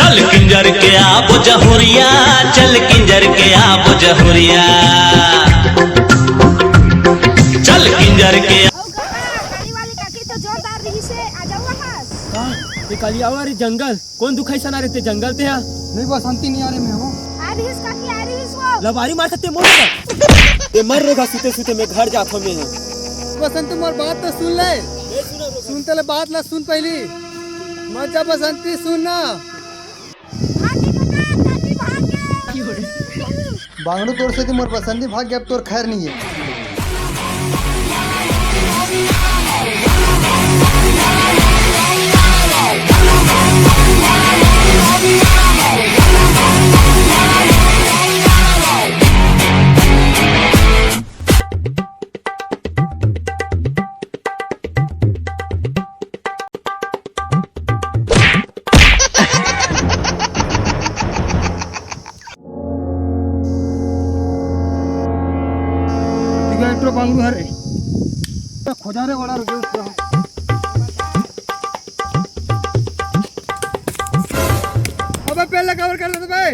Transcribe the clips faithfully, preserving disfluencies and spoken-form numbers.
चल किंजर के आबो जहुरिया, चल किंजर के आबो जहुरिया, चल किंजर के। अउ गा, गाड़ी वाली काकी तो जोरदार रहिस हे, आ जाओ हस। का? ये काली आवा रे जंगल, कौन दुखाई सना रहते जंगल ते हा? नहीं बसंती नहीं आ रही मैं वो। आ रहिस काकी, आ रहिस वो। लबारी मार सकते मोर। ये मर रेगा सुते सुते मैं घर जात हूँ मैं। बसंती मोर बात तो सुन ले। सुनते ले बात ला सुन पहली। मत जा बसंती, सुन ना। भागी कका, काकी भाग गे। बांगड़ू तोर से तो मोर पसंदी भाग गया, अब तोर खैर नहीं है। ठीक है, एक ठो बांगड़ू हरे। खोजा रे, बड़ा रुके उसको। अबे पेड़ ला cover कर ले बे।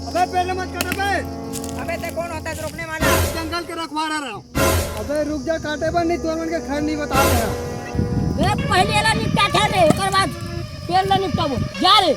अबे पेड़ ला मत काट बे। अबे ते कौन होता है रोकने वाला? जंगल के रखवाला रहा। अबे रुक जा, काटे बर नहीं, तुमन के खैर नहीं बता रहे हैं। ए, पहले एला निपटा ठहर रे, ओकर बाद पेड़ ला निपटाबो। जा रे।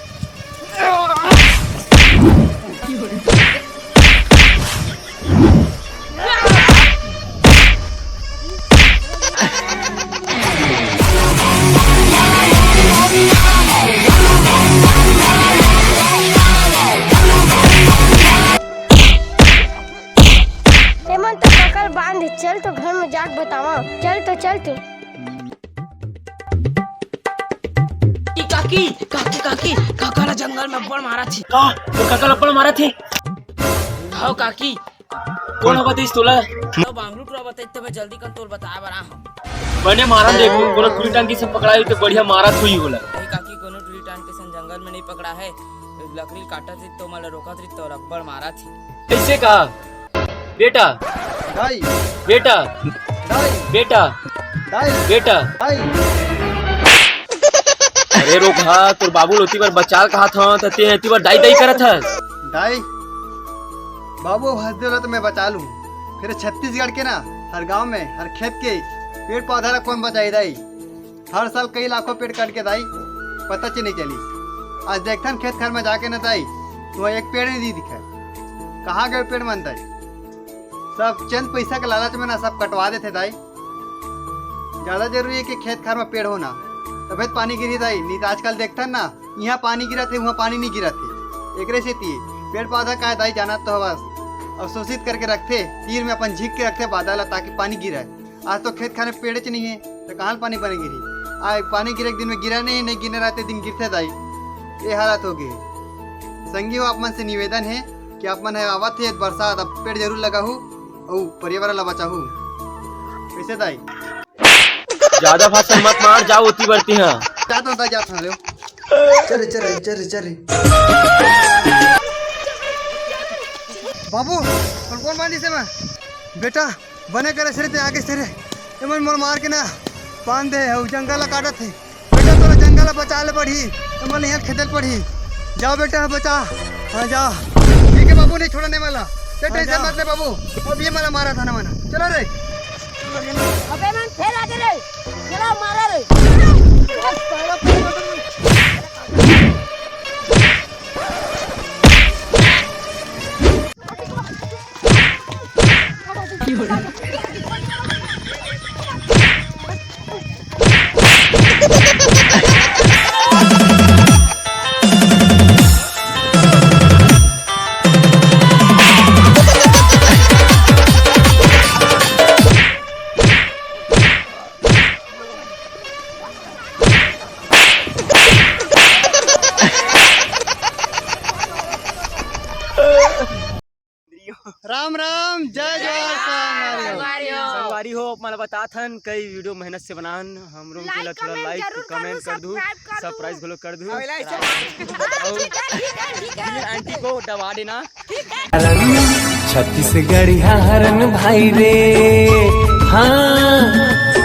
तेमन तो पकड़ बांध, चल तो घर में जाके बतावा। चल तो, चल तो। काकी, काकी, काकी, काका ला जंगल में अब्बड़ मारा थी। का? तो काका ला अब्बड़ मारा थी? हाँ काकी। कौन होगा तीस तोला? तो बांगलू टूरा बताई तो मैं जल्दी कन तोल बताए बर आ हूँ। बने मारन दे, कोनो टूरी टांगी से पकड़ाई तो बढ़िया मारा थुई होला। नहीं काकी, कोनो टूरी टांगी से जंगल में नहीं पकड़ा है। लकड़ी काटा थी तो मला रोका थी तो अब्बड़ मारा थी। कैसे का? बेटा। दाई। बेटा। दाई। बेटा। दाई। बेटा। दाई। अरे रोगहा, तोर बाबू ल ओती बर बचाल कहात हंव, त तें एती बर दाई दाई करत हस। दाई, बाबू हंस देला त मैं बचा लूं। फेर छत्तीसगढ़ के ना, हर गांव में, हर खेत के पेड़ पौधा ला कौन बचाई दाई? हर साल कई लाखों पेड़ कट के दाई, पता च नहीं चली। आज देखथन खेत खार में जाके ना दाई, तो एक पेड़ नहीं दिखे। कहाँ गए पेड़ मन दाई? सब चंद पैसा के लालच में ना सब कटवा देथे दाई। ज्यादा जरूरी है कि खेत खार में पेड़ होना, तभे तो पानी गिरही दाई। नहीं तो आजकल देखथन ना, यहाँ पानी गिरत हे, वहाँ पानी नहीं गिरत हे। एकरे सेती पेड़ पौधा का दाई जानत तो हवस, अवशोषित करके रखथे, तीर में अपन झीक के रखथे बादल ला, ताकि पानी गिरे। आज तो खेत खार में पेड़ेच नहीं है, तो कहाँ ले पानी बने गिरही? आज पानी गिरे के दिन में गिरा नहीं, नहीं गिरने रहते दिन गिरथे दाई। ये हालत हो गई। संगी हो, आप मन से निवेदन है कि आप मन ह आवत हे बरसात, अब पेड़ जरूर लगाहू अउ पर्यावरण ला बचाहू। कैसे दाई? ज्यादा भाषण मत मार, जाओ ओती बरती हाँ। जात हूँ दाई, जात हूँ, लो। चल रे, चल रे, चल रे, चल रे। बाबू, कौन कौन बांधी से मैं? बेटा, बने करे से रे, ते आगे से रे। एमन मोर मार के ना बांध दे, अउ जंगल ला काटत हे। बेटा, तोला जंगल ला बचाए ले पड़ही, एमन ला इहाँ खेदे ले पड़ही। जाओ बेटा, बचा। हाँ, जाओ। ठीक है बाबू, नहीं छोड़ा नहीं मला। ते हाँ, tension जाओ। मत ले बाबू, अब ये मला मारा था ना मना। चलो रे। अबे मन फेर आ रे। चलो मारा रे। राम राम, जय जोहार संगवारी हो। संगवारी हो, आप मन ला बतात हन, कई video मेहनत से बनान, हमरो के ला थोड़ा like, comment comment कर दू, subscribe कर दू। Subscribe घलो कर दू। अउ आंटी को दबा देना। छत्तीसगढ़िया हरन भाई रे, हाँ।